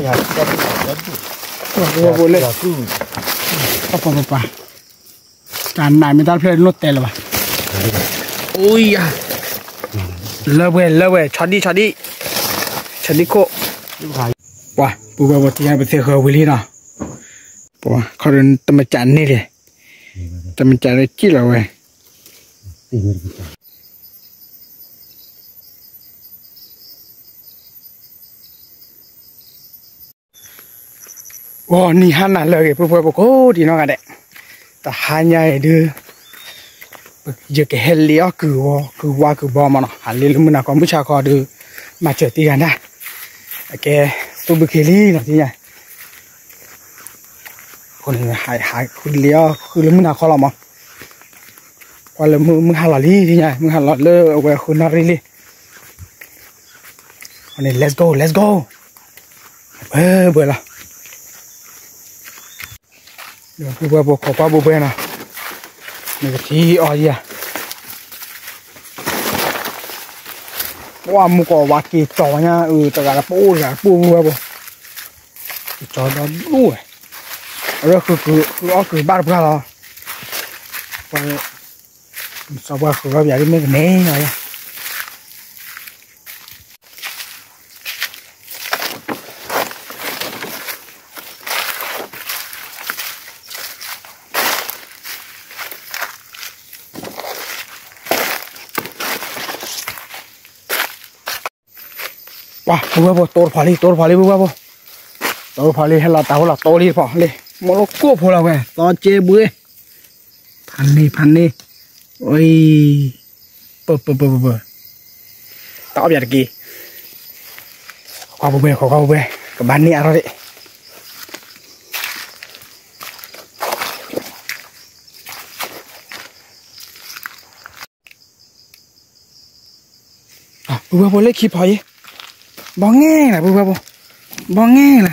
ပှၤပှၤပှၤ တၢ်နးမ့ၢ်တၢ်ဖျၢၣ်နီၢ်တဲလၢၤဘၣ်. အိယၤ, လၢဝဲ လၢဝဲ ဆီဒံၣ် ဆီဒံၣ် ဆီဒံၣ်ခိၣ်, ပှၤ ပုၢ်ဝဲၢ်ဖိ ထံၣ်ညါ ပသ့ၣ်ဃၢၤဝံၤလံနီၤ, ပှၤ ခီဒီး တမစးန့ၢ်လဲၣ်, တမစးလၢကံၣ်လီၤဝဲ. အိ နံၤဟါနၤလၢအဂ့ၤ ပုၢ်ဝဲၢ်ဖိကိးဒံးနီၢ်ဂၤဒဲး, တဟါညါအံၤဒုး ယကဟဲလ့အီၣ်ကုၢ်ဝီ ကုၢ်ဝါကုၢ်ဘီမးနီၤ, ဟးလ့လၢမုၢ်နၤခီ မုၢ်ဆါခီဒုး မၤစၢၤတံၢ်ဂၤဒၣ်, အကဲ သူၣ်ဘုခ့လံနီၤ သ့ၣ်ညါ, အဃိန့ၣ် ဟးဃုလ့အီၣ်ဃုလၢမုၢ်နၤခီလီၤမး, ကွၢ်လၢမုၢ်ဟါလီၤလံ သ့ၣ်ညါ မုၢ်ဟါလီၤလၢအဝဲဃုနၣ်ရံၣ်လံ, အဃိန့ၣ် let's go let's go, ဘှဲဘှဲလီၤ. ပုၢ်ဝဲၢ်ဖိ ခိးကွၢ်ဘှဲဘှဲနီၤ, နကထံၣ်အီၤယၤ, ပှၤမူကီးဝါက့ၤကၠီၤဝဲညါ အတဂၤတပိၢ်တဂၤတပိၢ် ပုၢ်ဝဲၢ်ဖိ, ကၠီၤဒီဒူၣ်ဝဲ, အရၢၢ်ဃုအီၣ်ကုၢ်ဘၣ်တပှၢ်လီၤ, ပှၤ စီၤပှၤဃုအီၣ်ပယၤဒ်မ့ၢ်ကန့ၢ်လီၤယၤ ပှၤ ပုၢ်ဝဲၢ်ဖိ တိတဖီလံ တိတဖီလံ ပုၢ်ဝဲၢ်ဖိ, တိတဖီလံ ဟဲလီၤတၢ်ဖိလီၤတိလံတဖီလံ မိၢ်လိၣ်ကိၣ်ဖိလီၤဝဲ သီကဲဘှ့, ဖးန့ၢ် ဖးန့ၢ်, အံၤ, ပၢၢ် ပၢၢ် ပၢၢ် ပၢၢ်, တၢ်အီၣ်ပယၤတက့ၢ်, ခိးကွၢ်ဘှဲဘှဲ ခိးကွၢ်ဘှဲဘှဲ, ကဘၣ်န့ၢ်အါထီၣ်ဒံး ပုၢ်ဝဲၢ်ဖိလၢခံဖီအံၤ, ဘီငဲၢ်လၢ ပုၢ်ဝဲၢ်ဖိ, ဘီငဲၢ်လၢ,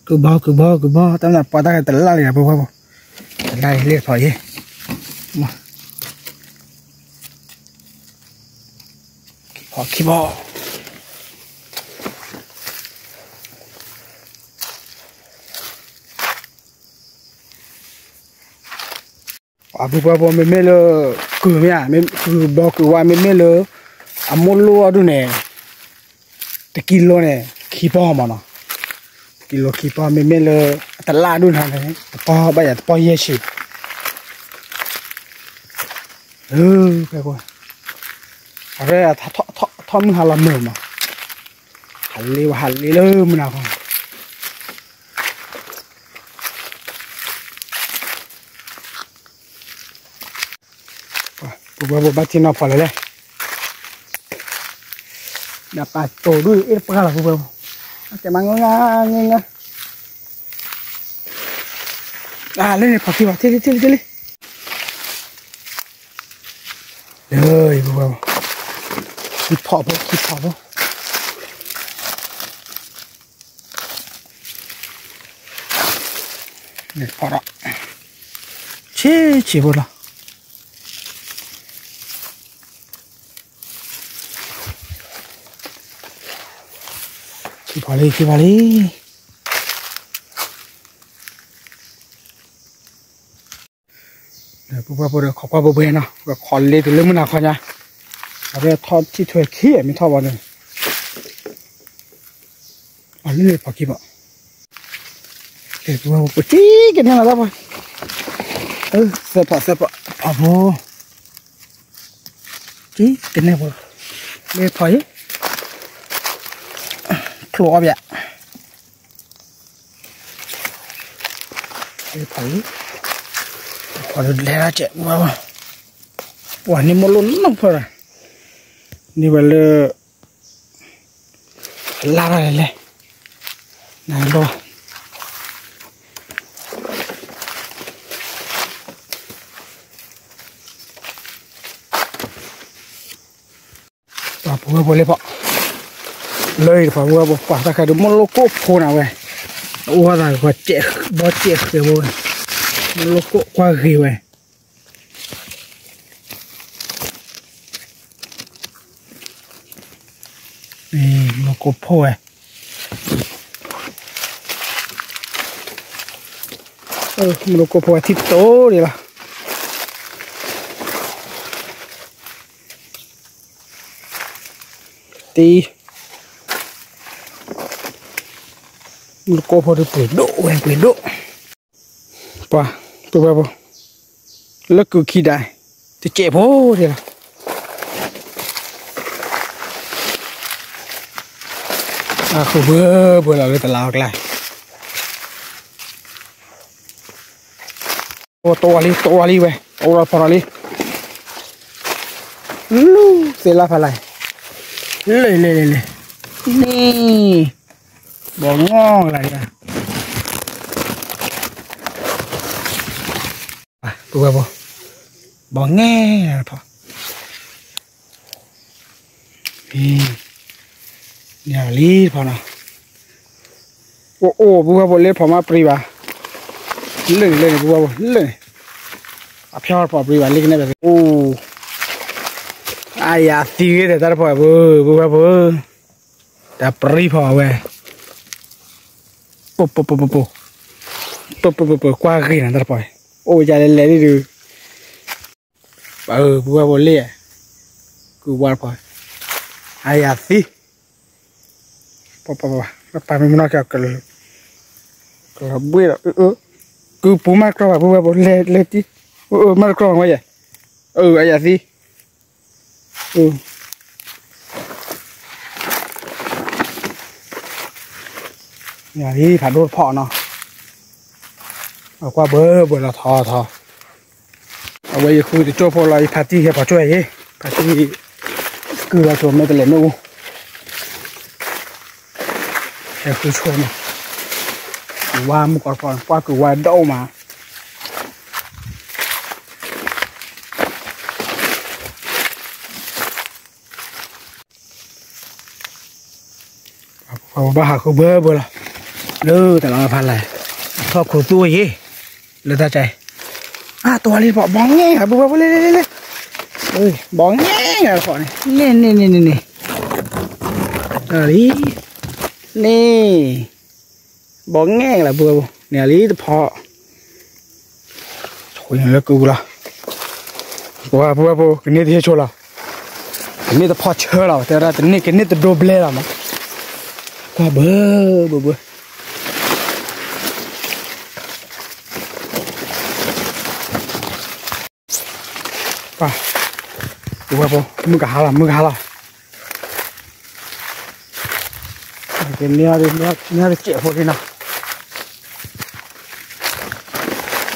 ကုၢ်ဘီ ကုၢ်ဘီ ကုၢ်ဘီ တၢ်မနုၤပှၤတၢ်ဂဲၤတလၢ်လံ ပုၢ်ဝဲၢ်ဖိ, တလၢ်လံဖီအံၤ, ခံဖီ ခံဖီ ပှၤပုၢ်ဝဲၢ်ဖိ မ့မ့ၢ်လၢ ကုၢ်မ့ၢ်ဧါ, ကုၢ်ဘီကုၢ်ဝါ မ့မ့ၢ်လၢ အမိၢ်လိၣ်အီၤဒုးန့ၣ်, တကံလိန့ၣ် ခံပီၢ်မးနီၤ, တကံလိခံပီၢ် မ့မ့ၢ်လၢ အတလၢ်ဒုးနၤန့ၣ် တပီၢ်ဘၣ်ယၤ တပီၢ်ယဲၢ်ဆံ, ဖဲ အဝဲ ထီၣ်မုၢ်ဟါလီၤမုာ်မး, ဟးလ့ဝဲဟးလ့လၢမုၢ်နၤခီ ပုၢ်ဝဲၢ်ဖိဘၣ်ထံၣ်နီၢ်ဖီလဲၣ်လဲၣ်, ဒီးပာ်တိၤဒုးအ့ၣ်တပှၢ်လီၤ ပုၢ်ဝဲၢ်ဖိ, ကဲမး ငါ ငါ ငါ လၢန့ၣ်ဖီခံဖီ ထံၣ်လံ ထံၣ်လံ ထံၣ်လံ, လၢ ပုၢ်ဝဲၢ်ဖိ, ခံဖီဖိ ခံဖီဖိ န့ၣ်ဖီဒီး ဆံးဆံးဖိလီၤ, ခံဖီလံ ခံဖီလံ. ပုၢ်ဝဲၢ်ဖိဒီး ခိးကွၢ်ဘှဲဘှဲနီၤ, ပခိးလ့တုၤလၢမုၢ်နၤခီညါ, အဝဲထီၣ်ထံၣ်ထွဲခံ မ့ၢ်ထီၣ်ဘီန့ၣ်, အလၢန့ၣ်ဖီခံဘီ, ပုၢ်ဝဲၢ်ဖိ ပထံၣ်ကန့ၢ်လီၤတၢ်ပှၤ, သၢဖီ သၢဖီ ဖီဖိ, ထံၣ်ကန့ၢ်ဖိ, လၢဖီအံၤ, ချိၣ်အီၣ်ပယၤ ဖီအံၤ, ဖီဒုးလဲၤဒၣ်ကဲးဝဲ, ပှၤန့ၣ်မိၢ်လိၣ်နီၢ်ဖီရၤ, န့ၢ်ဝဲလၢ လၢ်တၢ်လဲၣ်လဲၣ်, နလိၣ် ပှၤပုၢ်ဝဲၢ်ဖိလၢဖီ, လၢအံၤတဖီ ပုၢ်ဝဲၢ်ဖိ ပှၤတၢ်ခါဒုး မိၢ်လိၣ်ကိၣ်ဖိနၤဝဲ, အိၣ်ဝဲသး ဘီစဲးဃဲၤဖိဝဲ, မိၢ်လိၣ်ကိၣ်ကွၢ်ဂ့ၤဝဲ, မိၢ်လိၣ်ကိၣ်ဖိဝဲ, မုၢ်တကိးဖိအထံၣ်တတိၤန့ၣ်လီၤ. တံၤ, မုၢ်တကိးဖိဒီးပှ့ၤဒိၣ်ဝဲပှ့ၤဒိၣ်, ပှၤ, ပုၢ်ဝဲၢ်ဖိ, လၢကုၢ်ခံဒၣ်, တစဲးဖိဒၣ်လီၤ. အဃုဘၢဘၢလီၤလၢတလးအကျါ, အိၣ်တဝီလံ တဝီလံဝဲ, အိၣ်ဒီးဖီၣ်ဒီးလံ, လူၤသ့လါဖးလဲၣ်, လဲၣ်လဲၣ်လဲၣ်လဲၣ်, န့ၣ်, ဘီၣ်ငီၢ်လၢ်, ပုၢ်ဝဲၢ်ဖိ, ဘီၣ်ငဲၢ်လၢ်တဖီၣ် န့ၣ်လံတဖီၣ်နီၤ, အိၣ်အိၣ် ပုၢ်ဝဲၢ်ဖိ လၢတဖီၣ်မးပြံဘၣ်, လၢန့ၣ်လၢန့ၣ် ပုၢ်ဝဲၢ်ဖိ လၢန့ၣ်, အဖျီတဖီၣ်ပြံဘၣ် လၢကနဲၣ်ဘၣ်, အိၣ်, အါယၤသံဂ့ၤတၢ်တဖီၣ် ပုၢ်ဝဲၢ်ဖိ, တၢ်ပြံဖီၣ်ဝဲ, ပပပပပ, ပပပပ ကွၢ်ဂ့ၤနၤတၢ်တဖီၣ်, အိၣ်ယၤလဲၤလဲၤဒ်ဒုး ပုၢ်ဝဲၢ်ဖိလ့ၣ်, ကုၢ်ဝါတဖီၣ်, အါယၤသံ, ပပပ, ပပမ့ၢ်မနီၢ်က့ၤ, ကလီၤဘှ့ၣ်ဒီး, ကုၢ်ပူၤမးတကြီဘၣ် ပုၢ်ဝဲၢ်ဖိ လဲၤလဲၤတံၢ်, မးတကြီဘၣ်ဝဲယဲ, အါယၤသံ ဖးဒိၣ်တဖီၣ်နီၤ, အကွၢ်ဘၢဘၢလီၤထီထီ, အဝဲယဃုတကၠိၢ်ဖိလီၤ ယဖါတံၢ်ဟဲဖီဆိဝဲယ့, ဖါတံၢ်, ကုၢ်လီၤဆိမ့ၢ်တလဲၤမ့ၣ်အူ ဟဲဃုဆိန့ၣ်, ဝါမုၢ်ကီးတဖီၣ်န့ၣ် ကွၢ်ကုၢ်ဝါဒိၣ်မး ပဘၣ်ဟးဃုဘၢဘၢလီၤ, လၢတလီၤဖးလဲၣ်, ထီၣ်ခိၣ်သူဝဲယ့, လၢတၢ်ကဲ, အါ တဝီလံတဖီၣ် ဘီၣ်ငဲၢ် ပုၢ်ဝဲၢ်ဖိ လ့လ့လ့လ့, ဘီၣ်ငဲၢ်တဖီၣ်န့ၣ် န့ၣ်န့ၣ်န့ၣ်န့ၣ်န့ၣ်, လံ, န့ၣ်, ဘီၣ်ငဲၢ်လၢပုၢ်ဝဲၢ်ဖိ န့ၣ်လံတဖီၣ် ဆိလၢကုၢ်ပူၤလီၤ, ပှၤပုၢ်ဝဲၢ်ဖိ ကန့ၢ်တဟ့ၣ်ဆိလီၤ, ကန့ၢ်တဖီၣ်ဆၢလီၤ တဲဝဲဒၣ် တန့ၢ်ကန့ၢ်တဒိဘျဲလီၤမး, ကွၢ်ဘၢဘၢဘၢ ပှၤ, ပုၢ်ဝဲၢ်ဖိ မုၢ်ကဟါလီၤ မုၢ်ကဟါလီၤ, ကန့ၢ်အီၤဒ် န့ၢ်အီၤတစဲးဖိဒ်နီၤ, န့ၢ်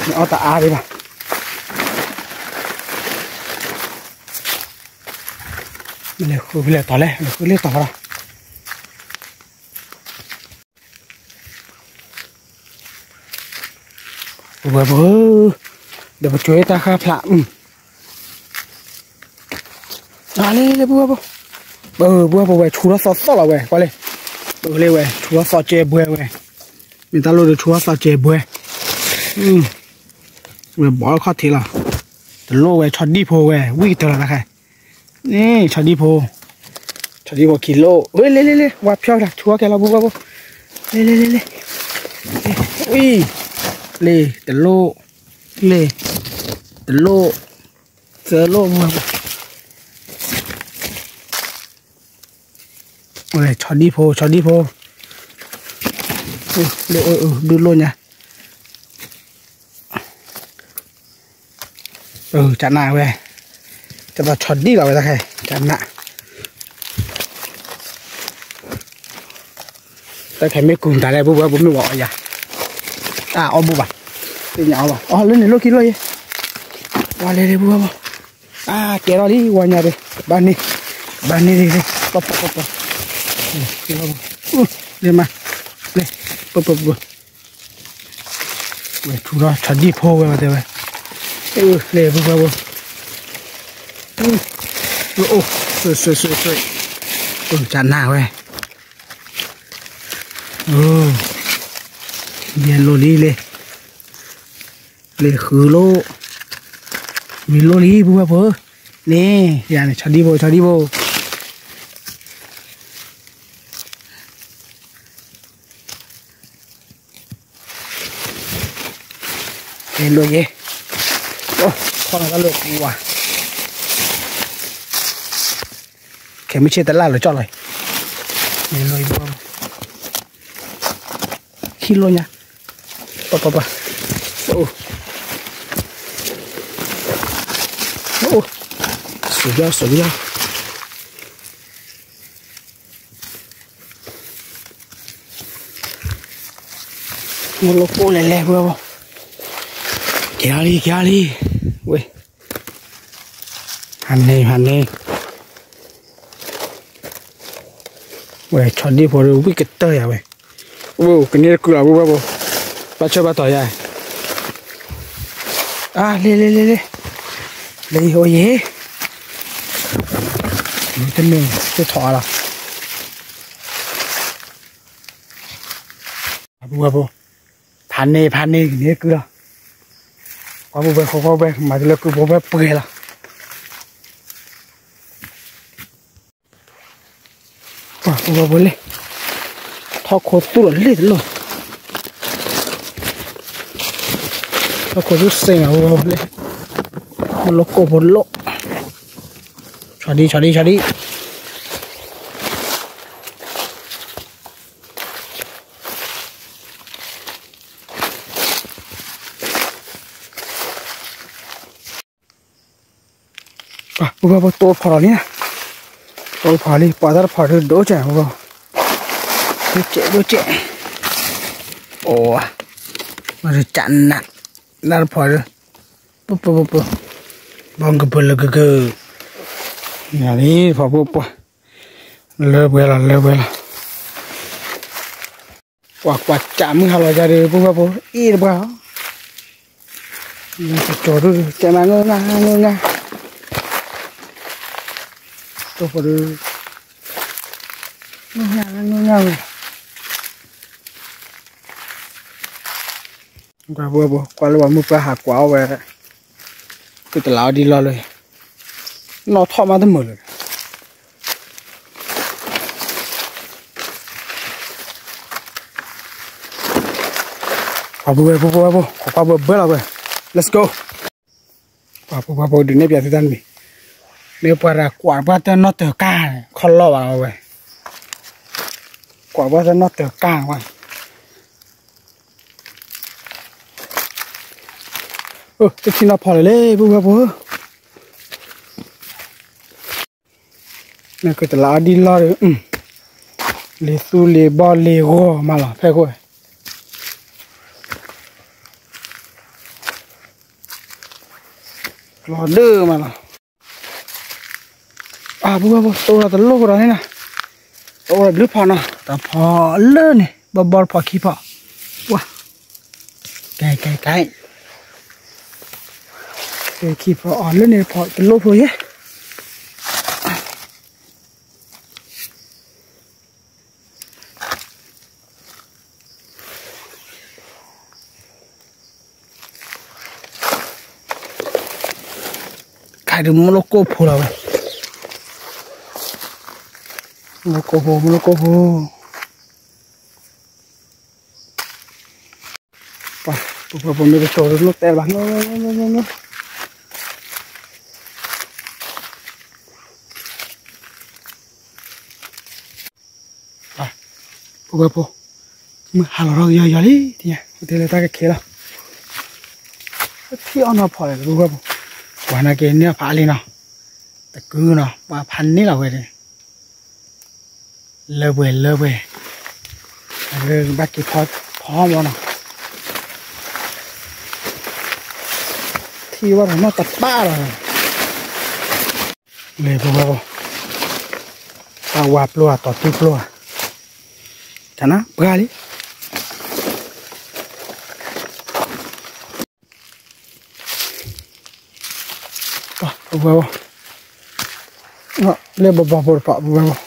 အီၤတအါဒံးဘၣ်, လဲၤဃုဖဲလဲၣ်တီၤလဲၣ် လဲၤဃုလၢတီၤလီၤ. ပုၢ်ဝဲၢ်ဖိ, ဒီးပကွၢ်တၢ်ဃၣ်ဖျါ, အါလ့လ့ပုၢ်ဝဲၢ်ဖိ, ပုၢ်ဝဲၢ်ဖိဝဲ ဆူထီၣ်သီသီလီၤဝဲ ကွၢ်လ့, လ့ဝဲ ဆူထီၣ်သီကဲဘှဲဝဲ, မ့ၢ်တၢ်လိၣ်ဒီးဆူထီၣ်သီကဲဘှဲ, ဝဲဘီၣ်ခီၣ်ထံးလီၤ, တလိၣ်ဝဲ ဆီဒံၣ်ဖိဝဲ ဝံၣ်ကတၢၢ်လီၤတခါ, န့ၣ် ဆီဒံၣ်ဖိ, ဆီဒံၣ်ဖိခံလိၣ်, လ့လ့လ့ ဝါဖျီဒၣ် ဆူထီၣ်ကဲလီၤပုၢ်ဝဲၢ်ဖိ, လ့လ့လ့လ့, ဝံၣ်, လ့ တလိၣ်, လ့ တလိၣ်, သၢလိၣ်ပုၢ်ဝဲၢ်ဖိ, ဆီဒံၣ်ဖိ ဆီဒံၣ်ဖိ, လ့ ဒုးလိၣ်ညါ ကနၣ်ဝဲ, ကဘၣ်ဆီဒံၣ်လီၤဝဲတခါ, ကနၣ်, တၢ်ခဲမ့ၢ်ကူၤတၢ်လဲၣ် ပုၢ်ဝဲၢ်ဖိ မ့ၢ်ဝဲအီၤယၤ, တၢ်အီၣ်ဘူးဘၣ်, သ့ၣ်ညါအီၣ်ဘၣ်, အီၣ်လၢန့ၣ်လိၣ်ခံလိၣ်ယဲ, ဝါလဲၤလံပုၢ်ဝဲၢ်ဖိ, အါကဲထီၣ်လံ ဝါညါဒ့, ဘၣ်န့ၢ်, ဘၣ်န့ၢ်ဒ့, ပပပပ, လ့မး, လ့, ပပပ ဝဲထူထီၣ်ဆီဒံၣ်ဖိဝဲ တဲဝဲ, လ့ပုၢ်ဝဲၢ်ဖိ, အိၣ်, ကနၣ်ဝဲ, ယဲၢ်လိၣ်လံလ့, လ့ဃုလိၣ်, မ့ၢ်လိၣ်လံပုၢ်ဝဲၢ်ဖိ, န့ၣ် ယၤန့ၣ် ဆီဒံၣ်ဖိ ဆီဒံၣ်ဖိ လ့ လိၣ်ယဲ, အိၣ်, ထီၣ်နတၢ်လိၣ်ဝါ, ခဲမုၢ်ဆ့ၣ်တလၢ်လၢကၠီၣ်လီၤ, လိၣ်ယဲ, ခံလိၣ်ညါ, ပှၤပှၤပှၤ, အိၣ်, အိၣ်, စူၤယီၢ်စူၤယီၢ် မ့ၢ်လိၣ်ကိၢ်လဲၤလဲၤပှၤဘၣ်, ကဲလံ ကဲလံ, ဝဲ, ဟါန့ၣ် ဟါန့ၣ်, ဝဲ ဆီဒံၣ်ဖိဒီး ဝံၣ်ကတၢၢ်ယၤဝဲ, အိၣ် ကန့ၢ်တကုလီၤ ပှၤဘၣ်ဘိ, ဘၣ်ဆၢဘၣ်တီၤယၤ, အါ လ့ လ့ လ့ လ့, လ့ အိၣ်ယဲ, မ့ၢ်တမ့ၢ် တထီၣ်အါလီၤ ပှၤဘၣ်ဘိ, ဖးန့ၢ် ဖးန့ၢ် ကန့ၢ်တကုလီၤ, ကွၢ်ပူၤဝဲ ဃီကွၢ်ဝဲ မၤတလၢကုဖိဝဲပှဲၤလီၤ, ပှၤဘၣ်ဘိလံ, ထီၣ်ခိသူၣ်ဒီးလ့ၣ်တလိၣ်, ထီၣ်ခိသူၣ်စ့ၢ်ကီး ပှၤဘၣ်ဘိလံ, မ့ၢ်လိၣ်ကိၢ်ဖိလိၣ်, ဆီဒံၣ် ဆီဒံၣ် ဆီဒံၣ် ပှၤဘၣ်ဘိ တိၢ်ဖီၣ်လီၤလံ, တိၢ်ဖီၣ်လံ ပှၤတၢ်တဖီၣ်ဒုးဒိၣ်ကဲ ပှၤဘၣ်ဘိ, ဒိၣ်ကဲ ဒိၣ်ကဲ, အိၣ်, မ့ၢ်ဒုးကနး, တၢ်တဖီၣ်ဒုး, ပပပပ, ဘီကပၢၤလၢကက, နၤလံ တဖီၣ်ပှၤပှၤ, လၢပှဲၤလီၤ လၢပှဲၤလီၤ ကွၢ်ကွၢ် ကးမုၢ်ဟါလီၤယၤဒီး ပှၤဘၣ်ဘိ အ့ၣ်တပှၢ်, ကကၠီၤဒုး ကဲမး ငိုငါ ငိုငါ, တိၢ်ဖိဒီး ငိုငါ ငိုငါဝဲ, ပှၤဘၣ်ဘိ ကွၢ်လၢပှၤမုၢ်ပှၢ်ဟးကွၢ်အီၣ်ဝဲ, ကတလးအီၤဒ်လီၢ်လၢ နီၢ်ထီၣ်မးတမုာ်လၢၤ, ပှၤဘၣ်ဘိ ပှၤဘၣ်ဘိ ကွၢ်ကွၢ်ဘၣ်ဘၣ်လီၤဝဲ, let's go, ပှၤဘၣ်ဘိ ပှၤဘၣ်ဘိ ဒုးနဲၣ်ပၠးသုတၢ်တမံၤ, မ့ၢ်ပှၤတဂၤကွၢ်ပှၢ်တၢ်နီၢ်တၢၤကၢ်န့ၣ် ခီၣ်လီၢ်ဘၣ်ဝဲ, ကွၢ်ပှၢ်တၢ်နီၢ်တၢၤကၢ်ဝဲ, အိၣ် တထံၣ်နီၢ်ဖီလၢၤလံ ပှၤဘၣ်ဘိဧၢ, မ့ၢ်ကတလးအီၤဒ်လီၢ်ဒီး, လံၤသူလံၤဘီလံၤဂီၤမးလီၤ ဖဲခိၣ်, လီၤဒၢမးလီၤ, အပှၤဘၣ်ဘိ တအိၣ်ဒီးတလိၣ်ဖိဒီးန့ၣ်နီၤ, တအိၣ်ဒီးဘျုးဖီနီၤ တဖီလၢန့ၣ် ဘီဘီတဖီခံဖီ, ပှၤ, ကဲ ကဲ ကဲ, ခံဖီအီၤလၢန့ၣ်တဖီတလိၣ်ဖိယဲၢ် ခါဒုးမ့ၢ်လိၣ်ကိၢ်ဖိလီၤဝဲ, မ့ၢ်လိၣ်ကိၢ်ဖိ မ့ၢ်လိၣ်ကိၢ်ဖိ, ပှၤ ပှၤ ပှၤမ့ၢ်တကၠီၤဒုး လိၣ်တဲဘၣ်, ပှၤ ပှၤ ပှၤ မုၢ်ဟါလီၤထီၣ်ကယီယီလံ တညါ ပတဲလၢတၢ်ကခဲလီၤ, ထံၣ်အီၣ်နီၢ်ဖီလဲၣ် ပှၤ ပှၤ ပှၤ နာ်က့န့ၢ်အီၣ်ဖးလံနီၤ, တကုနီၤ ပှၤဖးန့ၢ်လီၤဝဲဒၣ် လၢပှဲၤလၢပှဲၤ, အဝဲဘၣ်က့ၤဖီမီၤနီၤ, ထံၣ်ဘၣ်ဒီးနီၢ်တပၣ်လီၤ, လဲၤပဝဲဘၣ်, တၢ်ဝါပျိၢ်ဧါ တီၤတူၢ်ပျိၢ်ဧါ, တၢ်နၢ်ပှၢ်လံ ပဝဲဘၣ်, လၢဘီဘီဖိတဖီ ပဝဲဘၣ်,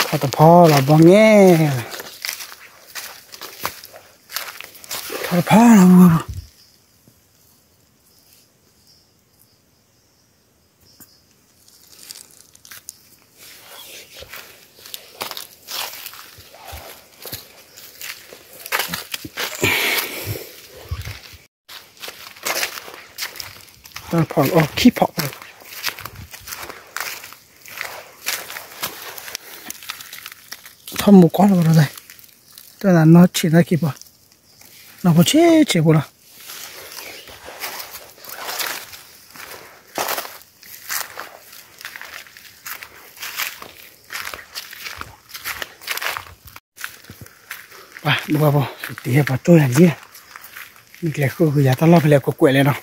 ထီၣ်တဖီလီၤ ဘီငဲ, ထီၣ်တဖီလီၤ ပဝဲဘၣ်. ဖီၣ်အီၤခံဖီၣ်, ထီၣ်မူကီၢ်လီၤဒီး, တၢ်နီၢ်ဆံးနီၢ်ခံပှၤ, နီၢ်ဖိဆံးဆံးဖိလီၤ. ပှၤ ဘၣ်ဘၣ် တဟဲပှၤတိၢ်ယၤလံ, မ့ၢ်ကျဲဃုကယၤတၢ်လီၢ်ဖဲလဲၣ်ကွဲးကွဲးလဲၣ်နီၤ.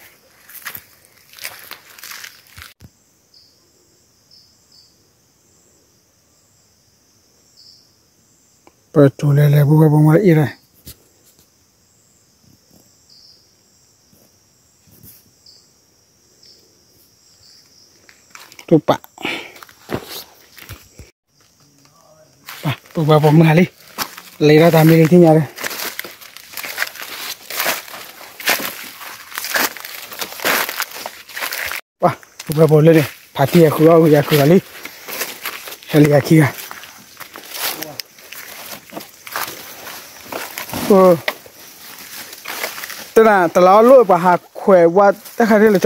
ပတိၢ်လဲၤလဲၤ ပုၢ်ဝဲၢ်ဖိမ့ၢ်အံၤလဲၣ်, တိၢ်ပာ် ပပုၢ်ဝဲၢ်ဖိမုၢ်ဟါလံ, လဲၤဒၣ်တၢ်မံလံထံၣ်ညါဒီး, ပပုၢ်ဝဲၢ်ဖိလၢန့ၣ် ဖးတံၢ်ယၤဃုအီၣ်ဂ့ၤယၤဃုအီၤလံ, ဟဲလံယၤခံဂၤ, တနၤတလးအီၣ်လိၣ်ပှၤဟးခွဲးဝါတၢ်ခါန့ၣ်လၢကၠီ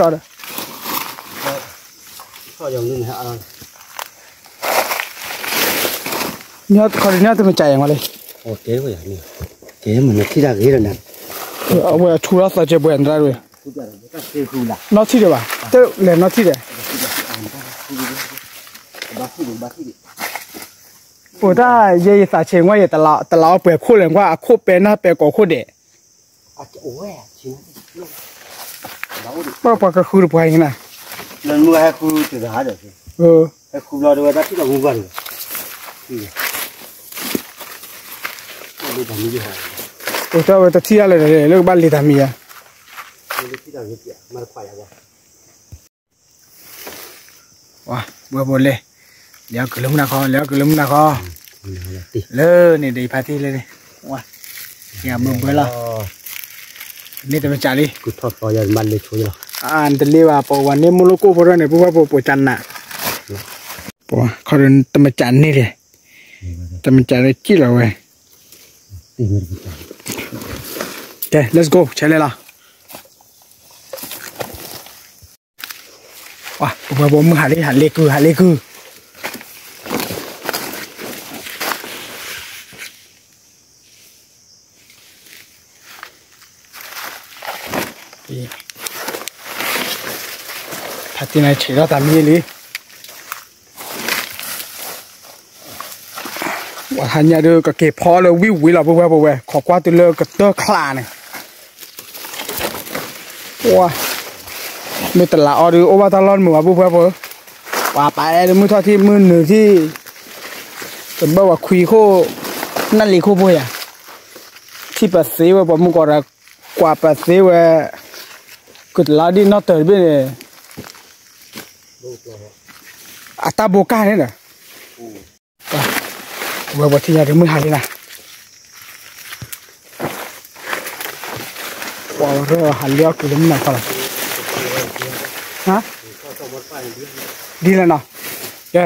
ဒီး ခီဒုးန့ၣ်တမ့ၢ်ကၠးအံၤမးလံ, ကဲမနုၤထံၣ်တၢ်ဂ့ၤဒီးနၤ, အဝဲအထူလီၤသးကဲပှဲၤနတၢ်ဝဲ, နီၢ်ထံၣ်ဒီးဘၣ်, တလဲၤနီၢ်ထံၣ်ဒီး, ပတၢ်ယဲယသးဆံးကွၢ်ယဲ တလးအီၣ်ပှဲၤခိၣ်လဲၣ်ကွၢ် အခိၣ်ပဲနၢ်ပဲကိးခိၣ်ဒဲး ပှၤကဃုတပှၤအံၤနၤ, အိၣ်တၢ်ဝဲတထံၣ်အါလဲၣ်ဒီး လၢကဘၣ်လံတၢ်မံၤယါ, ဝဲဘိလဲၣ်, လဲၤအီၣ်ကုၤလၢမုၢ်နၤခီ လဲၤအီၣ်ကုၤလၢမုၢ်နၤခီ, လၢန့ၣ်ဒီးဖါတံၢ်လၢန့ၣ်, ယမ့ၢ်ဘၢလီၤ, န့ၣ်တမ့ၢ်ကၠးလံ, နတလ့ဘၣ် ပဝဲန့ၣ်မိၢ်လိၣ်ကိၣ်ဖိထီၣ်န့ၣ် ပုၢ်ဝဲၢ်ဖိပိာ်ကၢ်နး, ပဝဲခီဒုးတမ့ၢ်ကၠးန့ၣ်လဲၣ်, တမ့ၢ်ကၠးလၢကံၣ်လီၤဝဲ, ကဲ let's go ဆဲးလဲၤလီၤ. ပဝဲဖိမုၢ်ဟးလံ ဟးလ့ကုၤ ဟးလ့ကုၤ, ဖါတံၢ်န့ၣ်ဆံးထီၣ်တၢ်မံလံ, ပှၤဟါညါဒုးကက့ၤဖီလၢဝံၣ်ဝံၣ်လီၤ ပုၢ်ဝဲၢ်ဖိဝဲ ခိးကွၢ်တုၤလၢကတၢၢ်ချးန့ၣ် မ့ၢ်တလးအီၤဒုး အိၣ်ဘၣ်တၢ်လီၢ်တမုာ်ဘၣ် ပုၢ်ဝဲၢ်ဖိ, ပှၤပာ်အဲၣ်လၢမုၢ်ထီၣ်ထံၣ်မုၢ်နုာ်ထံၣ်, တဘၣ်ပှၤခွံခိၣ်, နၢ်လံၤခိၣ်ဖိယၤ, ထံၣ်ပသ့ဝဲပှၤမုၢ်ကီးဒီး, ကွၢ်ပသ့ဝဲ, ကုၢ်တလးဒ်နီၢ်တၢၤတဘ့ၣ်န့ၣ်, အတၢ်ဘိကၢ်န့ၣ်ဒီး ဝဲပှၤထံၣ်ညါဒုးမုၢ်ဟါလံနၤ, ပှၤရၢၢ်ဟးလ့အီၣ်ကုၤလၢမုၢ်နၤခီလီၤ, ဒ်လဲၣ်နီၤ, ကဲ,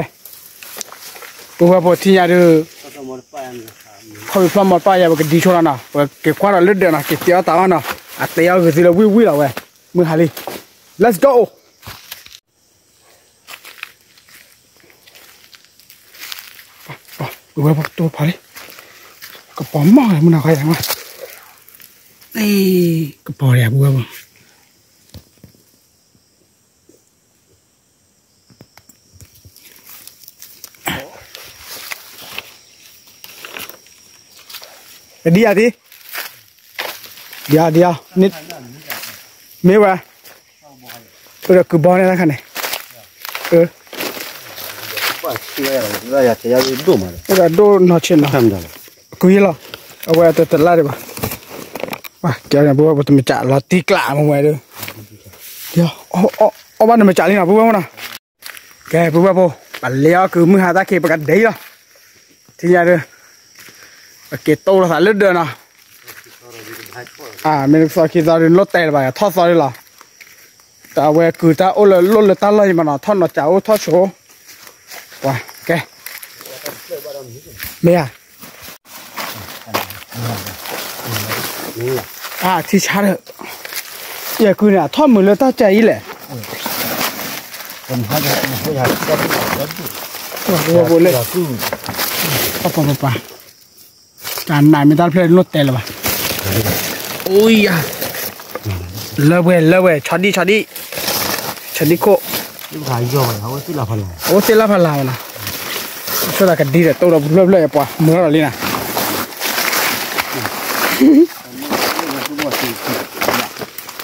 ပုၢ်ဝဲၢ်ဖိထံၣ်ညါဒုး, ခီဖျိမီၤတပၣ်ယၤ ပကဒံဆိနီၤနီၤ ပက့ၤကွၢ်ဒီးလၢဒၢးနီၤ က့ၤတဲအီၣ်တၢ်အီၣ်နီၤ, အတဲအီၣ်ဂ့ၤသုလၢဝံၣ်ဝံၣ်လီၤဝဲ, မုၢ်ဟါလံ, let's go. ပုၢ်ဝဲၢ်ဖိတိၢ်ဖးလံ, ကပီၤမီၢ်မုၢ်နၤခီယၤ, ကပီၤယၤပုၢ်ဝဲၢ်ဖိ ကဒံယၤသံ, ဒံယၤဒံယၤ, မ့ၢ်ဝဲ, ပဒီးကုၤဘီန့ၣ်တခါန့ၣ်, ပဒီးဒိၣ်နီၢ်ဆ့ၣ်နီၤ, ကုၤယ့လီၤ, အဝဲတတလၢ်ဒံးဘၣ်, ကဲပတမ့ၢ်ကးလီၤတံၢ်ကျးမ့ၢ်ဝဲဒီး, အီၣ်ဘၣ်နမ့ၢ်ကးလံနီၤ ပုၢ်ဝဲၢ်ဖိနီၤ, ကဲ ပုၢ်ဝဲၢ်ဖိ, ပလဲၤအီၣ်ကုၤမုၢ်ဟါတၢ်ခံး ပကဒဲလီၤ, ထံၣ်ညါဒီး, ပက့ၤတိၢ်လိာ်သးလၢဒၢးနီၤ, မ့ၢ်သီခံသီဒုး လိၣ်တဲလၢၤဘၣ် ထီၣ်သီဒုးလီၤ, တၢ်အဝဲကုၤတၢ်အိၣ်လၢလိၣ်လၢတၢ်လီၢ်ယံၤမးနီၤ ထီၣ်နီၤကးအိၣ်ထီၣ်ဆိ, ပှၤ, ကဲ, မ့ၢ်ဧါ အထံဆါဒီး, ယဲကုၤန့ၣ် အထီၣ်မုာ်လၢတၢ်ကဲအံၤလဲၣ်, ပှၤဘိလဲၣ်, ပပပပပ, တၢ်နးမ့ၢ်တၢ်တဖျၢၣ်လိၣ်တဲလၢၤဘၣ်, အိယၤ, လၢပှဲၤလၢပှဲၤ ဆီဒံၣ်ဆီဒံၣ်, ဆီဒံၣ်ခိၣ်, အိၣ်သ့ၣ်လၢဖးလၢ်နီၤ, ဆိသးကဒံဒီးတိၢ်ဒီးပဖျၢၣ်ဖျၢၣ် ယပှၤမုၢ်ထီၣ်ဒီးလံနၤ,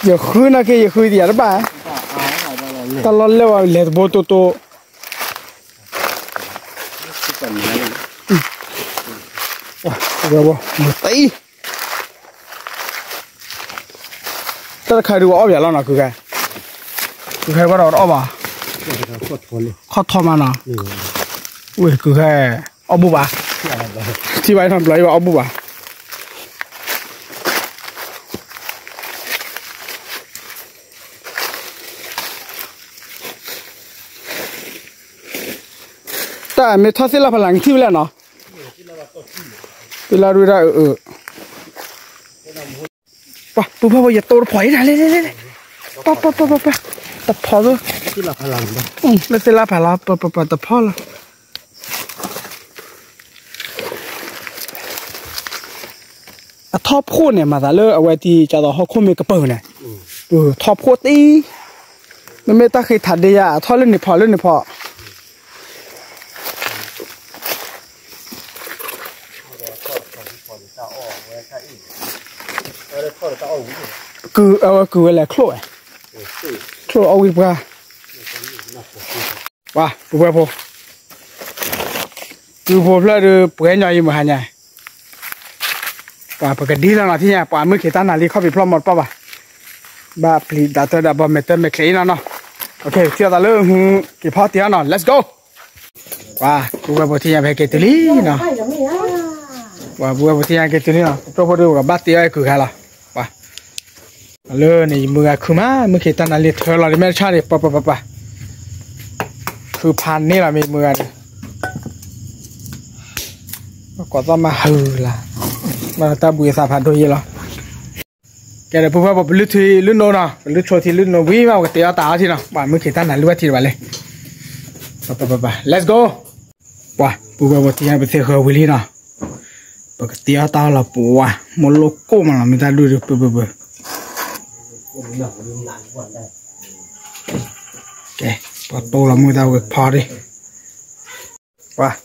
ယဃုနာ်က့ ယဃုသံယၤတဘၣ်, တၢ်လီၢ်လၢဝဲလဲၤတဘိတိတိ, ဝဲဘိ, မတအံၤ, တၢ်တခါဒုးဝဲအီၣ်ပယၤလီၤနီၤ ကုၤခဲ, ကုၤခဲဘၣ်ဒီးအီၣ်ဘၣ်, ခီၣ်ထီမးနီၤ, ဝဲကုၤခဲ, အီၣ်ဘူၣ်ဘၣ်, ထံၣ်ဘၣ်နီတဘျီအံၤဘၣ်အီၣ်ဘူၣ်ဘၣ် တၢ်မ့ၢ်ထီၣ်သ့ၣ်လၢဖးလၢ် နထံၣ်ဝဲလဲၣ်နီၤ, သ့ၣ်လၢဒုဒၣ်အၢ, ပှၤပုၢ်ဖၢ်ဖိ ယတိၢ်တဖီအံၤဒၣ်လဲၣ်လဲၣ်လဲၣ်, ပှၤပှၤပှၤပှၤ, တဖီလၢ, လၢသ့ၣ်လၢဖးလၢ် ပှၤပှၤပှၤတဖီလီၤ, အထီၣ်ဖိန့ၣ် မၤသးလၢအဝဲတံၤ ကသိးဟီၣ်ခိၣ်မ့ၢ်ကပၢၤန့ၣ်, ထီၣ်ဖိတံၢ်, မ့မ့ၢ်တၢ်ဃ့ထးဒ့ယါ အထီၣ်လၢန့ၣ်ဖီလၢန့ၣ်ဖီ, ကုၢ်အဝဲကုၢ်ဝဲလဲၣ်ချိၣ်ဝဲ, ချိၣ်အီၣ်ဝံၤပှၤ, ပှၤပုၢ်ဝဲၢ်ဖိ, ကုၢ်ဖိဖျၢၣ်ဒုး ပှဲၤညီယံၤမုၢ်ဟါညါ, ပှၤပကဒ်လီၤနီၤထံၣ်ညါ ပှၤမုၢ်ခ့တၢ်နၤလံ ခီၣ်ဖံးဖျီၣ်မီတပၣ်ဘၣ်, ဘၣ်ပျံၤဒၣ်တၢ်ဒီးဘီမဲာ်တၢ်မဲာ်ချံးအံၤနီၤနီၤ, ထံၣ်အသးလၢဟုက့ၤဖီတ့ၢ်အီၤနီၤ let's go. ပှၤပုၢ်ဝဲၢ်ဖိထံၣ်ညါ ပဟဲက့ၤတုၤလံနီၤ, ပှၤပုၢ်ဝဲၢ်ဖိထံၣ်ညါက့ၤတုၤလံနီၤ ပကၠိဖိဒုး ပကဘၣ်တ့အီၤအကုၢ်ခါလီၤ, ပှၤ, လၢန့ၣ် ယမုၢ်ဂၤခုမး မုၢ်ခ့တၢ်နၤလံ ထၢလီၤဒ်မဲာ်တဆၣ်န့ၣ် ပှၤပှၤပှၤပှၤ, ခုဖးန့ၢ်လီၤမ့ၢ်မုၢ်ဂၤန့ၣ်, ကွၢ်သီၣ်မးဟုလၢ်, ဘၣ်တၢ်ဘှံးသးဖးဒိၣ်ယဲလီၤ ကဲဒီးပုၢ်ဝဲၢ်ဖိ ပလုၢ်ထံလုၢ်နိနီၤ ပလုၢ်ဆိထံလုၢ်နိဝံၤမး ပကတ့အီၣ်တၢ်အီထံနီၤ ပှၤမုၢ်ခ့တၢ်နၤလုၢ်ဘၣ်ထံတဘၣ်လဲၣ်, ပပပပ let's go. ပှၤပုၢ်ဝဲၢ်ဖိထံၣ်ညါ ပသ့ၣ်ဃၢၤဝံၤလံနီၤ, ပကတ့အီၣ်တၢ်အီလီၤ ပှၤမိၢ်လိၣ်ကိၣ်မးလီၤ မ့ၢ်တၢ်ဒုၣ်ဒုၣ်ပပပ ကဲ, ပှၤတိၢ်လီၤမုၢ်တၢ်ဝဲဖီဒံး, ပှၤ,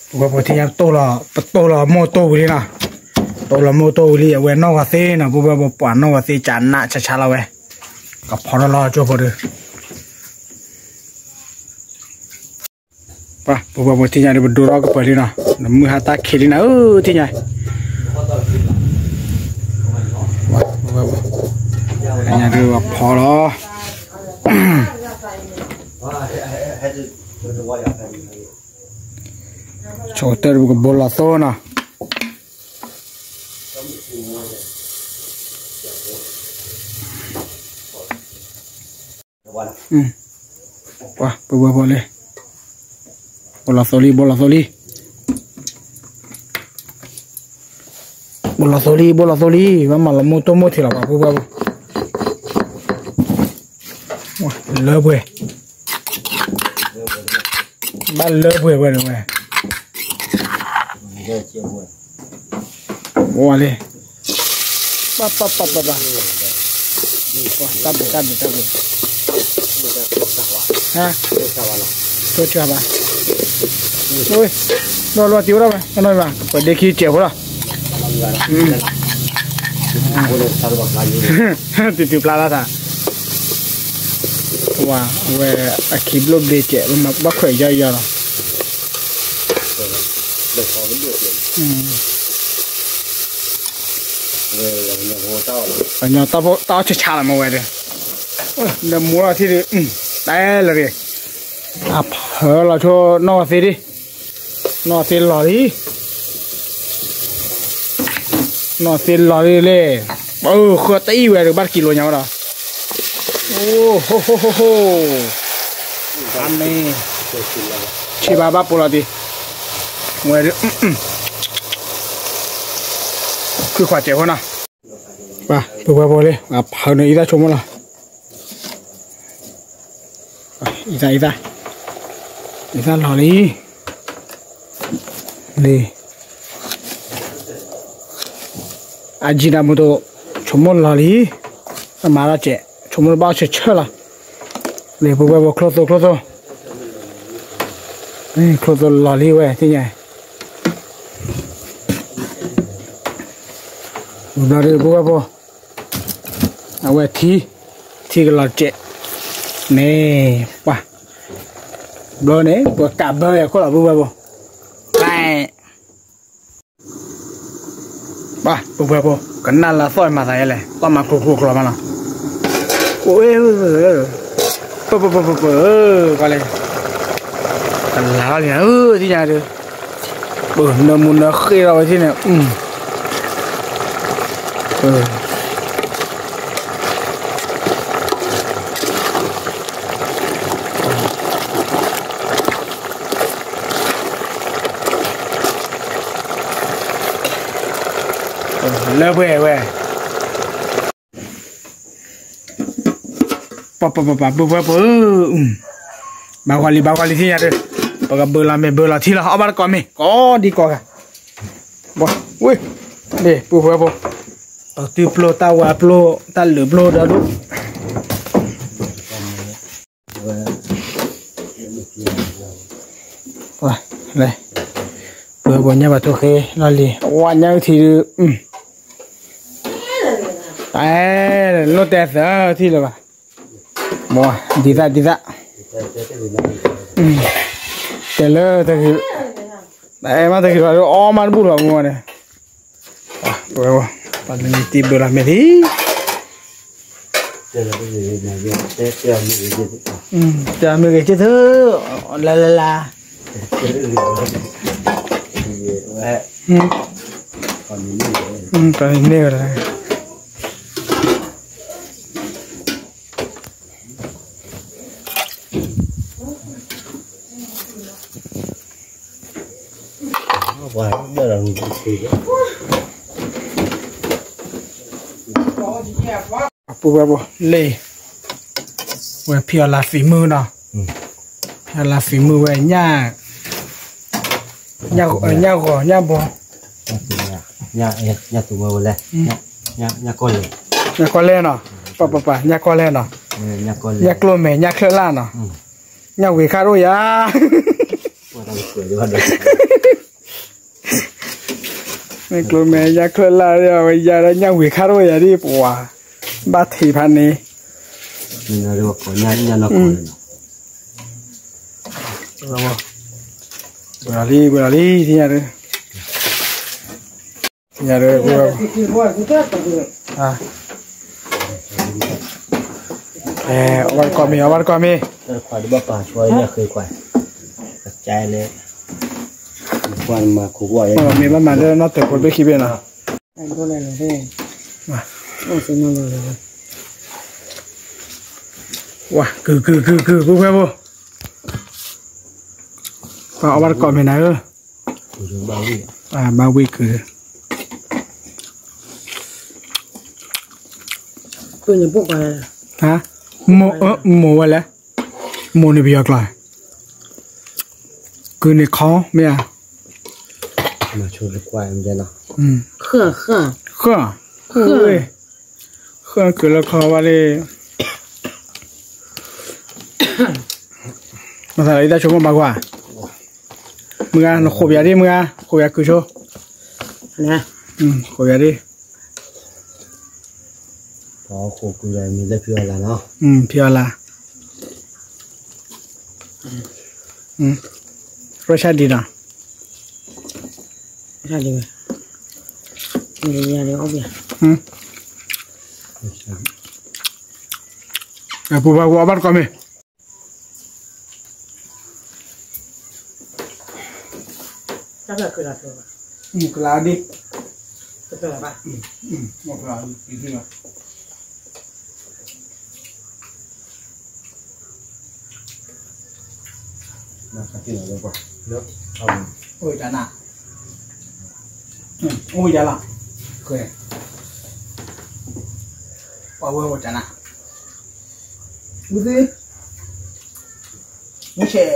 ပုၢ်ဝဲၢ်ဖိထံၣ်ညါ ပတိၢ်လီၤမိၢ်တိၢ်ဝံၤလံနီၤ, တိၢ်လီၤမိၢ်တိၢ်ဝံၤလံ အဝဲနီၢ်ဂီၤသ့နီၤ ပုၢ်ဝဲၢ်ဖိ ပှၤနီၢ်ဂီၤသ့ ကနးဆါဆါလီၤဝဲ, ကဖီထီၣ်လီၤကၠိဖိဒုး ပှၤ ပုၢ်ဝဲၢ်ဖိထံၣ်ညါဒီး ပဒိထီၣ်ကပၢၤလံနီၤ, နမုၢ်ဟါတၢ်ခံးလံနၤဧၢ ထံၣ်ညါ, ပှၤ ပုၢ်ဝဲၢ်ဖိ ထံၣ်ညါဒီး ပဖီလီၤ, ဆိကတၢၢ်ဒီး ပကဘိလီၤသိနီၤ. ပှၤ ပုၢ်ဝဲၢ်ဖိလံ, ဘိလီၤသိလံ ဘိလီၤသိလံ, ဘိလီၤသိလံ ဘိလီၤသိလံ, ဘၣ်မၤလီၤမိၢ်တိၢ်မိၢ်ထံးလီၤ ပှၤ ပုၢ်ဝဲၢ်ဖိ, လၢပှဲၤ ဘၣ်လၢပှဲၤဝဲန့ၣ်ဝဲ, အိၣ်လံ, ပၢ်ပၢ်ပၢ်ပၢ်ပၢ်, တၢ်ဘျုးတၢ်ဘျုးတၢ်ဘျုး, ဟါ, ကၢၢ်စှၤဘၣ်, ဒီးလီၤတံၢ်ဝဲဒၣ်ဝဲ ကနီၣ်ဘၣ် ပှၤဒ့ခံစဲးဖိလီၤ, တုၤတုၤဖျါလၢ်သး ပှၤဝဲအခံဘျိၣ်ဘ့စဲး ဘၣ်ခွဲးယီယီလီၤ, ပှၤညီတၢ်အီၣ်ဆါဆါလီၤမ့ၢ်ဝဲဒီး, နမိၢ်လီၤထံၣ်ဒုး, တၢ်လၢာ်ဂ့ၤ, အဖၢလီၤဆိနီၢ်ဂီၤသ့ဒံး, နီၢ်သ့လီၤလံ နီၢ်သ့လီၤလံလံ, အၢ ဃၢတအံၣ်ဝဲဒီး ဘၣ်တကံလိာ်ညါဝဲဒီး, အိၣ် ဟိဟိဟိဟိ, အမ့ၢ်, ဆံးဘၣ်ဘၣ်ပိာ်လီၤတံၢ်, ဝဲဒုး, ခွံခွါစဲးဖိနီၤ, ပှၤ ပုၢ်ဝဲၢ်ဖိလံ အဖၢန့ၣ်အံၤတၢ်ဆိကမိၣ်လီၤ. အံသၣ် အံသၣ် အံသၣ်လီၤလံ, လံ, အကံတၢ်မူတိ ဆိကမိၣ်လီၤလံ, အမၤထီၣ်စဲး ဆိကမိၣ်တဘၣ်အီၣ်ဆၢဆၢလီၤ, လံ ပုၢ်ဝဲၢ်ဖိ ချိၣ်သိ ချိၣ်သိ, ချိၣ်သိလီၤလံဝဲ သ့ၣ်ညါ, ဘျီဒုး ပုၢ်ဝဲၢ်ဖိ အဝဲထံ, ထံကလီၤစဲး, န့ၣ်, ပှၤ, ဘျီန့ၣ် ပကးဘၢဝဲအခိၣ်လီၤ ပုၢ်ဝဲၢ်ဖိ, ပှၤ, ပုၢ်ဝဲၢ်ဖိ, ကနၣ်လၢသီၣ်မၤသးယဲလဲၣ် သီၣ်မၤကျိၤကျိၤကျိၤမးလီၤ, အိၣ်, ပၢ်, ပၢ်, ပၢ်, ပၢ်, ပၢ်, ကွၢ်လဲၣ်, ကလၤလီၤလံနၤဧၢ သ့ၣ်ညါဒုး ပနၢမူနၢဃ့ထီၣ်ဝဲထံၣ်န့ၣ်, လၢပှဲၤဝဲ, ပှၤ ပှၤ ပှၤ ပှၤ ပုၢ်ဝဲၢ်ဖိ, ဘၣ်ဂီၤလံ ဘၣ်ဂီၤလံ သ့ၣ်ညါဒုး, ပကဘုးလီၤမ့ၢ်ဘုးလီၤထံလီၤ အီၣ်ဘၣ်တကိးမ့ၢ် ကိးဒံကိးဂၤ, ဝ့ၢ်, န့ၣ် ပုၢ်ဝဲၢ်ဖိ, တၢ်တုၢ်ပျိၢ် တၢ်ဝါပျိၢ် တၢ်လုးပျိၢ်ဒီဒူၣ် ပှၤ, လၢ, ပုၢ်ဝဲၢ်ဖိ ညၣ်ဘၣ်ထိၣ်ဃ့လီၤလံ ဝါညၣ်အုၣ်ထံဒုး, အဲ, လိၣ်တဲသၢထံၣ်လၢၤဘၣ်, ဒ်သၣ် ဒ်သၣ်, တဲလၢ, အဲမ့ၢ်တဂ့ၤဘၣ်ဒီး အီၣ်မးတဘူၣ်လီၤမ့ၢ်န့ၣ်, ပှၤ, ပှၤလၢနတံၢ်ဘုးလီၤမ့ၢ်လံ တဲမ့ၢ်ဂ့ၤက့ၤသု, လၢလၢလၢ, တၢ်န့ၣ်န့ၢ်ဝဲဒၣ်, ပှၤ, ပုၢ်ဝဲၢ်ဖိ လၢ, ဝဲဖံးအီၣ်လၢသံးမုၢ်နီၤ, ဖံးအီၣ်လၢသံးမုၢ်ဝဲညၣ်, ညၣ်ဂီၤ ညၣ်ဘီ, ညၣ်သူဝဲလဲၣ်, ညၣ်ကီၢ်လဲၣ်, ညၣ်ကီၢ်လဲၣ်နီၤ, ပှၤ ပှၤ ပှၤ ညၣ်ကီၢ်လဲၣ်နီၤ, ညၣ်ကျိၤမဲာ် ညၣ်ချၢၣ်လၣ်နီၤ, ညၣ်ဝ့ၤခါရိၣ်ယၤ မ့ၢ်ကျိၤမဲာ်ညၣ်ချၢၣ်လၣ် အဝဲယၤဒီးညၣ်ဝ့ၤခါရိၣ်ယၤဒ်ပှၤ, ဘၣ်ထံးဖးန့ၣ်, ပှၤလံ ပှၤလံ ထံၣ်ညါဒီး, ထံၣ်ညါဒီး, အဝဲတကိးမ့ၢ် အဝဲတကိးမ့ၢ်, မ့ၢ်ဘၣ်မၤလၢနီၢ်တၢၤဖိဘ့ၣ်ခံဘ့ၣ်နီၤ, ဝါ ကုၤ ကုၤ ကုၤ ကုၤ ပုၢ်ဝဲၢ်ဖိ, ပှၤအီၣ်ဘၣ်တကိးမ့ၢ်နၤဧၢ, ဘၣ်ဝံၣ်ကုၤ, မိၢ်ဝဲလဲၣ်, မိၢ်န့ၣ်ပယီၤကျိာ်, ကုၤန့ၣ်ခီ မ့ၢ်ဧါ, ဃၢၤ, ဃၢၤ, ဃၢၤကုၤလၢခီဝဲလံ, မၤသးလၢအံၤတၢ်ဆိကမိၣ်ဘၣ်ကွၢ်, မုၢ်ဂၤ နဃိးပယၤဒ် မုၢ်ဂၤ ဃိးပယၤကုၤဆိ, ဃိးပယၤဒ်, ဖံအီၣ်လၢ်, ရၢၢ်ဆၣ်ဒံးနီၤ, ပူၤဘၣ်ဝဲအီၣ်ဘၣ်တကိးမ့ၢ် ကလါဒ်, အိၣ်တနၢ်, အိၣ်ယၤလီၤ, ပှၤဝဲအိၣ်တနၢ်, ဝံသ့, မုၢ်ဆဲး,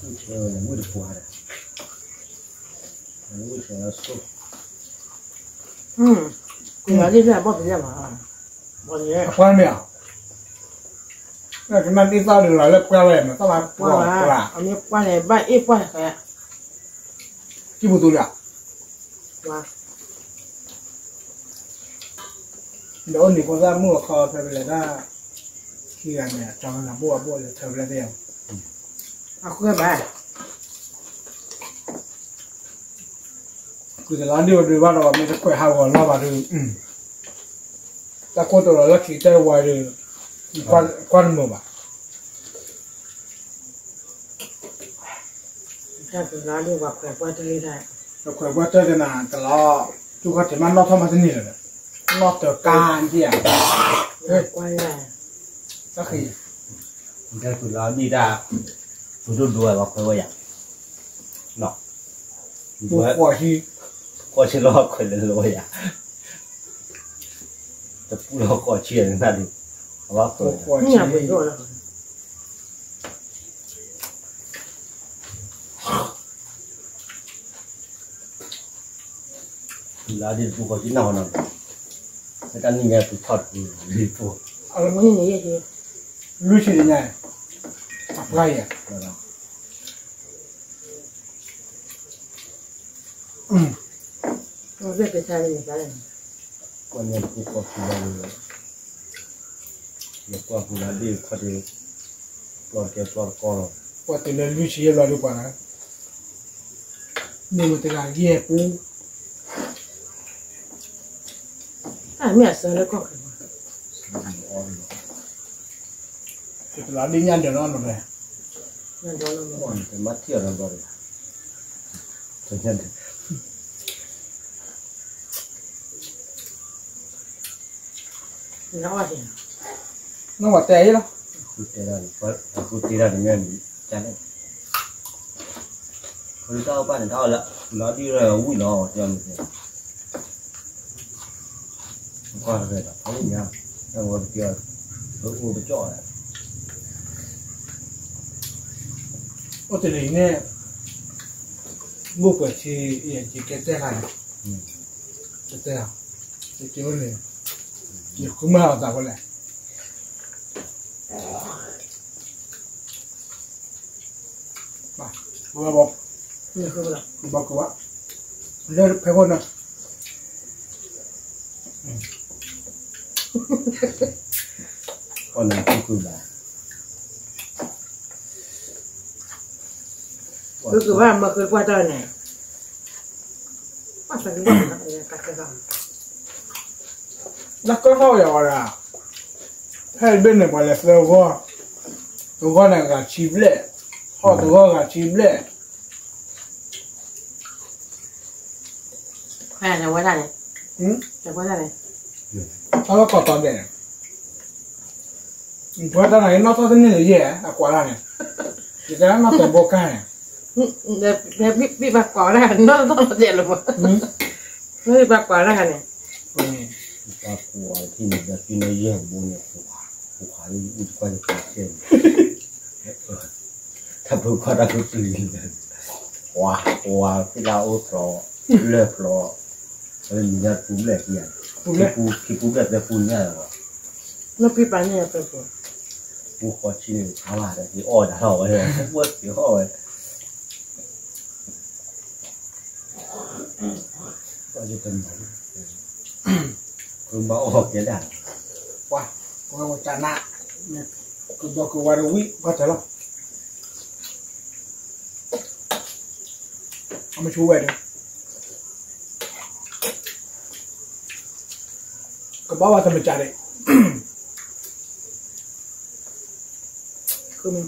မုၢ်ဆဲး, မုၢ်တပှၢ်ဒီး, မုၢ်ဆဲးလၢဆိ, အပှၢ်မ့ၢ်ဧါ, ကနၣ်ဒ်သီၣ်ဒုးလီၤလၢပှၢ်ဝဲမး သီၣ်မးပှၢ်, အမ့ၢ်ပှၢ်န့ၣ် ဘၣ်အ့ၣ်ပှၢ်, ကံၢ်ပူၤသူလၢ ဒီးအိၣ်နံၤဖိသၣ်မုၣ်အခီဖဲပလဲၤဒၣ်, ခံဂၤန့ၣ် အကၠီနၤဘိၣ်အဘိၣ်လဲၤထၢပလဲသ့ၣ်, အဃိဘၣ်, ကွံာ်တလါဒ်ဝဲဒုးဘၣ်ဒီး မ့ၢ်တခွဲးဟးဂီၤလီၢ်ဘၣ်ဒီး, တၢ်ခိၣ်တလီၤလၢခံတဲဝဲဒီး, ကွၢ်တမုာ်ဘၣ်. တၢ်တလါဒ်ပှၤခွဲးပှၢ်တၢ်, ပှၤခွဲးပှၢ်တၢ်ကနၤတလီၤ, တူၢ်ခီၣ်ထံးမးနီၣ်ထီၣ်မးတန့ၢ်လၢၤ, နီၣ်တကါက့ၤ, တၢ်ဃံ, တၢ်တလါဒ်တၢ်, ပဒိၣ်ဒိဝဲပှၤခွဲးဝဲယၤ, ပဃိးဆံ, ဃိးဆံလီၤခွဲးလၢလီၤဝဲယၤ, တပူၤလီၤဃိးဆံန့ၣ်နၤဒုး, အဝဲဃိးဆံ လါဒ်တပူၤဃိးဆံနီၢ်နီၢ်, မ့ၢ်တၢ်နံၣ်ညါပူၤထီၣ်တပူၤ, လွံၢ်ဆံညါ, အပှၢ်ယၤ, ကွၢ်န့ၣ်ပူၤဃိးဆံဘၣ်န့ၣ်, ယကွၢ်ပူၤလါဒ်ခီၣ်ထံး, ပျီတကဲပျီတကီလီၤ, ကွၢ်တုၤလၢလွံၢ်ဆံယဲၢ်ဘျီဒ်ပှၤ, န့ၣ်မ့ၢ်တဂၤယဲၢ်ပူၤ တၢ်မ့ၢ်အစၢလၢကီၢ်ခဲ, တလါဒ်ညၣ်ဒၢးနီၢ်နီၢ်ဖဲ, မ့ၢ်ထံၣ်အီၤနီၢ်ဘျီဒီး, နီၢ်ဝဲတဲအံၤလီၤ, အဃိတဲဒၣ်န့ၣ်, အဃိတဲဒၣ်န့ၣ်, တၢ်အိၣ်ဘၣ်န့ၣ် တၢ်အီၣ်လၢ, လီၤဒ်ဝဲဝံၣ်လီၤ, ကွၢ်တဖဲဒီး ဖးလံညါ, တၢ်ဝဲတကဲ, ပအိၣ်ပကၠီၣ်, အိၣ်တလံၤန့ၣ်, ဘိၣ်ပှဲၤထံ, ယကဲတဲဃာ်န့ၣ်, ကတဲ, ယကဲန့ၣ်, ယဃုမၤအီၤသးဝဲလဲၣ် ဘၣ်, ဘၣ်, ဘၣ်, လၢဖဲခိၣ်န့ၣ်, အီၣ်နၤဖုဖုဘၣ်, ဖုဖုဘၣ်မၤဃုကွၢ်တၢ်န့ၣ်, လၢကီၢ်ထီၣ်ယၤဝဲဒၣ်, ဖဲဘ့ၣ်န့ၣ်ပှၤလဲၤသၢဂီၢ်, တဂီၢ်န့ၣ်ဂၤဆံဘျဲၣ်, ဟီၣ်တဂီၢ်ဂၤဆံဘျဲၣ် ဝဲဒၣ်န့ၣ်, ဝဲဒၣ်န့ၣ်, တၢ်လီၢ်ကီၢ်တီဒဲး, ပှၤတၢ်န့ၣ်နီၢ်ထီၣ်တန့ၢ်လၢၤယဲၢ် အကွၢ်တၢ်န့ၣ်, ယတဲနီၢ်တဲဘိကါန့ၣ်, ဘၣ်ကွၢ်ဝဲဒၣ်နီၢ်ထီၣ်တဒဲးလၢၤဘၣ်, ဘၣ်ကွၢ်ဝဲဒၣ်န့ၣ်, ပှၤကွၢ်ဝဲဒၣ်န့ၣ်, ပှၤကွၢ်ဝဲဒၣ်န့ၣ်, ပှၤကွၢ်ဝဲဒၣ်န့ၣ်, ပှၤကွၢ်ဝဲဒၣ်န့ၣ်, တၢ်ပၢၤကွၢ်တၢ်ကတုၤလံ, ပှၤ, ပှၤဖံလၢအိၣ်ဖျိ, လၢၢ်ဖျိ, လၢမံၤညါပူၤဘျဲၣ်ခံ, ခံပူၤဘျဲၣ်သၢပူၤညါလီၤ, လၢဖံပာ်န့ၣ်, ပူၤဃိးဆံန့ၣ် ဖးဘၣ်ဒီး ဟ့ၣ်အီၣ်ဒၣ်ထီၣ်ဝဲ, ဝဲက့ၤအီၣ်ဝဲ ဘၣ်ယတမၤ, ကဘၣ်အီၣ်ကဲဒၣ်, ပှၤ, ပှၤဝဲတၢ်နး, ကဘီကဝါတဝံၣ် ဘၣ်တၢ်လီၤ, အမဆိဝဲဒီး, ကဘၣ်ဝဲတမ့ၢ်ကၢ်ဒံး, ဃုမ့ၢ်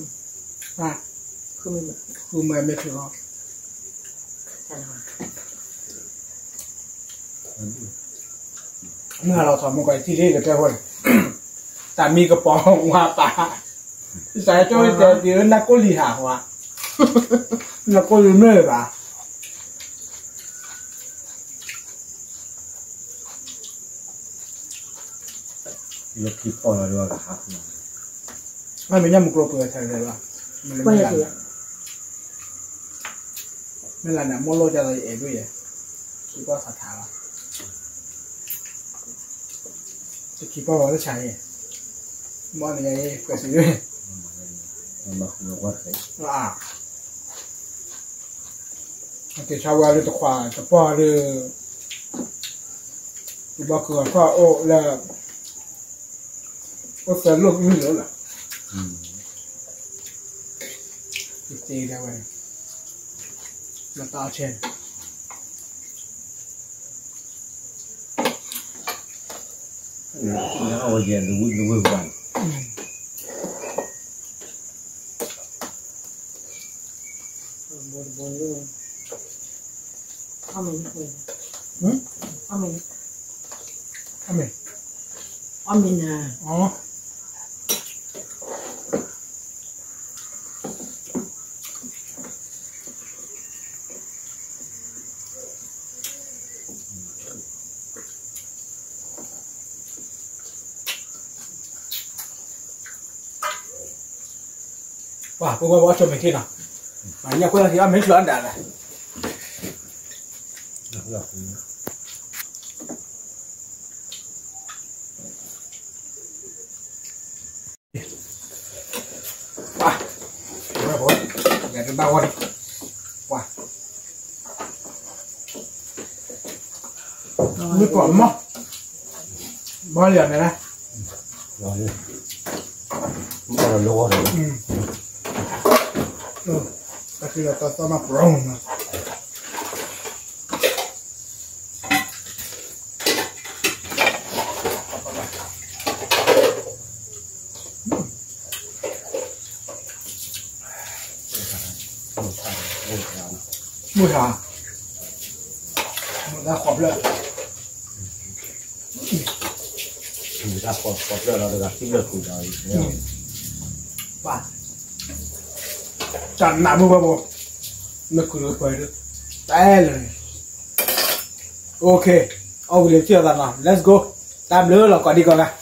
မ့ၢ်ထုးလီၤ, မုၢ်ဟါလီၤထီၣ်မုၢ်ကီးထံၣ်လၢကတၢၢ်ဃိန့ၣ်, တၢ်မံကပီၤဝါပာ်, စးကၠီတဲဒ်နၢ်ကိၣ်လံဟးဃီ, နၢ်ကိၣ်လံမ့ၢ်ဘၣ်, လၢခံပီၢ်လီၤဒ်ဝဲကဟးဖူလီၤ, မ့ၢ်ညၣ်မူကျိပှဲၤဝဲထဲလဲၣ်ဘၣ်, မ့ၢ်လၢမ့ၢ်လၢန့ၣ် အမိၢ်လိၣ်ကသိးယအဲၣ်ဒိၣ်ယဲ, ခံပီၢ်သးထးလီၤ, တခံပီၢ်ဝဲလၢဆါအံၤ, မ့ၢ်န့ၣ်ယဲ ကွဲးစံးဒ် အက့ၤဆါဝဲလၢတခွးတပီၢ်လၢ တဘီခုအထီၣ်အိၣ်လၢ အိၣ်သၢလိာ်လွံၢ်လိာ်လီၤ, တသ့ဒၣ်ဝဲ, လၢတၢ်အီၣ်ဆဲ အဝဲယဲ လဝံၣ်လဝံၣ်ပှၤန့ၣ် အမ့ၢ်, အမ့ၢ်, ပှၤ ပဝဲပအီၣ်ဆိးမဲာ်ထံနီၤ, မၤညၣ်ကွၢ်လီၤထံအီၣ်မဲာ်ဆူအဒၣ်လဲၣ် ပှၤ, ပှၤ, ယတဘၣ်ဝဲန့ၣ်, ပှၤ, မ့ၢ်ကီးမး, ဘၣ်လီၤန့ၣ်, ဘၣ်လီၤလီၤ, တၢ်ခံလီၤတၢ်သီၣ်မးပျီမး မုၢ်ဟါ, မုၢ်ဟါဃိးဖျၢၣ်, မုၢ်ဟါဃိးဖျၢၣ်လီၤတဂၤသံလၢာ်ဃုာ်ဒီး, ပှၤ, တၢ်နးမုၢ်ဘၣ်ဘိ, လၢာ်ဃုာ်ဒီးပှၤဒၢ, တၢ်အဲၣ်လၢာ်န့ၣ်, OK, အီၣ်ဝံၤလၢထံၣ်အသးနီၤ let's go, တၢ်ဘျုးလီၤ ကိးဒံကိးဂၤ